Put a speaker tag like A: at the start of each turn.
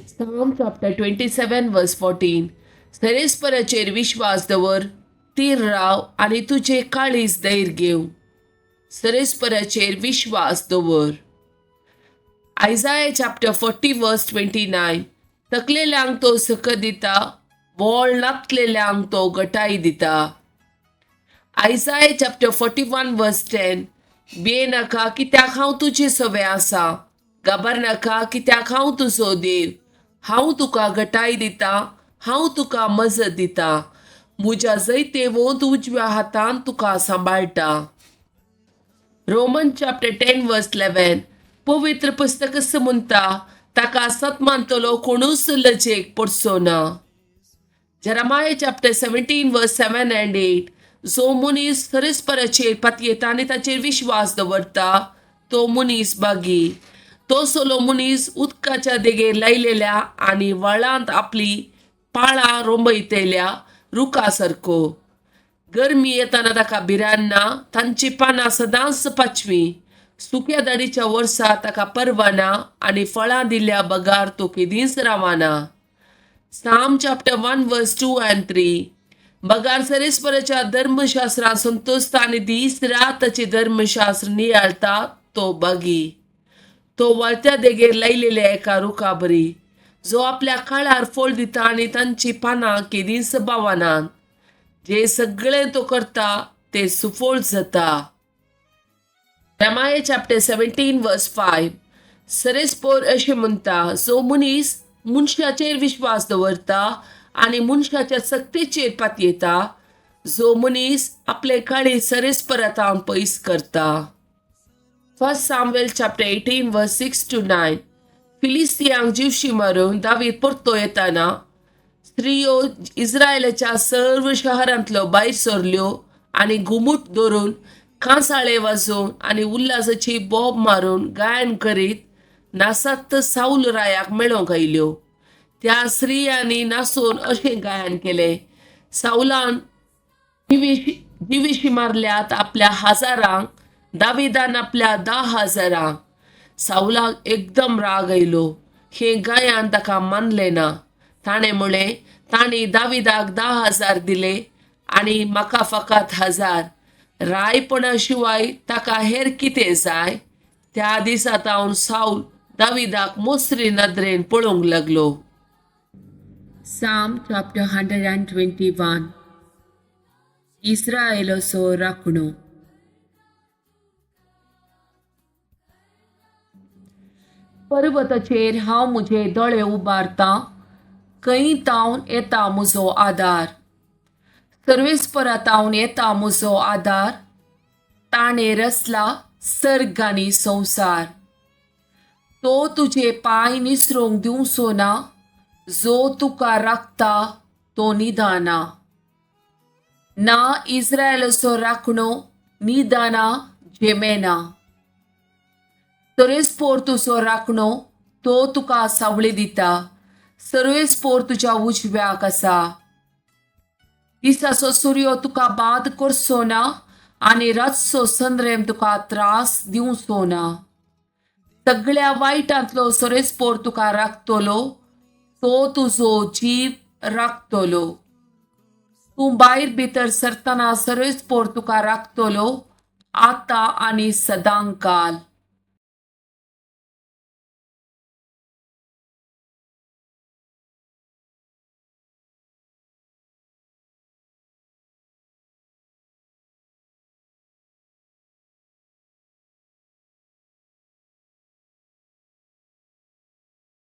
A: Psalm chapter 27 verse 14. सरेस्पराचेर विश्वास दवर, तीर राव आनी तुजें काळीज धैर्य घेव. सरेस्पराचेर विश्वास दवर. Isaiah chapter 40 verse 29. तकलेल्यांक तो सकत दिता, वोळ नातलेल्यांक तो गटाय दिता. Isaiah chapter 41 verse 10. भिये नाका कित्याक हांव तुजे सवे आसा, घाबर नाका कित्याक हांव तुजो देव. हांव तुका गटाय दिता, हांव तुका मजत दिता, म्हज्या जैतेवंत उजव्या हातान तुका सांबाळटा. Roman chapter 10 verse 11. पवित्र पुस्तक अशें म्हणटा, ताका सत मानतलो कोणूच लजेक पडचो ना. Jeremiah chapter 17 verse 7 and 8. जो मनीस सरस्पराचेर पातयेता आनी ताचेर विश्वास दवरता तो मनीस बागी. तो सोलो मनीस उदकाच्या देगेर लायलेल्या आनी व्हाळांत आपली पाळां रोंबयतल्या रुखा सारको. गरमी येताना ताका भिरांत ना, तांची पानां सदांच पाचवी. सुक्या दाडीच्या वर्सा ताका परवाना आनी फळां दिल्ल्या बगार तो केदींच रावना. Psalm chapter 1 verse 2 and 3. बगार सरेस्पराच्या धर्मशास्त्रांत संतोषता आनी दीस रात ताचें धर्मशास्त्र नियाळता तो बागी. तो व्हाळत्या देगेर लायलेल्या एका रुखा बरी, जो आपल्या काळार फळ दिता आनी तांची पानां केदींच बावनात. जे सगळें तो करता तें सुफळ जाता. Jeremiah chapter 17 verse 5. सरेस्पोर अशें म्हणटा, जो मनीस मनशाचेर विश्वास दवरता आनी मनशाच्या सक्तेचेर पातयेता, जो मनीस आपले काळीज सरेस्परातावन पयस करता. First Samuel chapter 18 verse 6 to 9. फिलिस्तियांक जिवशी मारून दावीद परतो येताना स्त्रियो इस्रायलाच्या सर्व शहरांतल्यो भायर सरल्यो आनी घुमूट धरून, कांसाळे वाजोवन आनी उल्हासाची बोब मारून गायन करीत नासत साऊल रायाक मेळोवंक आयल्यो. त्या स्त्रियांनी नासून अशें गायन केलें, सावलान जिविशी मारल्यात आपल्या हजारांक, दाविदान आपल्या 10 हजारांक. सावलाक एकदम राग आयलो. हें गायन ताका मानलें ना. ताणें म्हळें, तांणी दाविदाक 10,000 दिले आनी म्हाका फकत 1,000. रायपणा शिवाय ताका हेर कितें जाय? त्या दिसा तावन सावल दाविदाक मोसरी नदरेन पळोवंक लागलो. Psalm chapter 121. इस्रायलाचो राखणो. पर्वताचेर हांव म्हजे दोळे उबारतां, खंय तावन येता म्हजो आदार? सर्वेस्परा तावन येता म्हजो आदार. ताणें रचला सर्ग आनी संवसार. तो तुजे पांय निसरूंक दिवचो ना, जो तुका राखता तो निदाना ना. इस्रायलाचो राखणो निदाना जेमेना. सर्वेस्पोर तुजो राखणो, तो तुका सावळी दिता. सर्वेस्पोर तुज्या उजव्याक आसा. दिसाचो सुर्यो तुका बाद करचो ना आनी रातचो संद्रेम तुका त्रास दिवचो ना. सगळ्या वायटांतलो सर्वेस्पोर तुका राखतलो, तो तुजो जीव राखतलो. तूं भायर भितर सरतना सर्वेस्पोर तुका राखतलो, आतां आनी सदांकाल.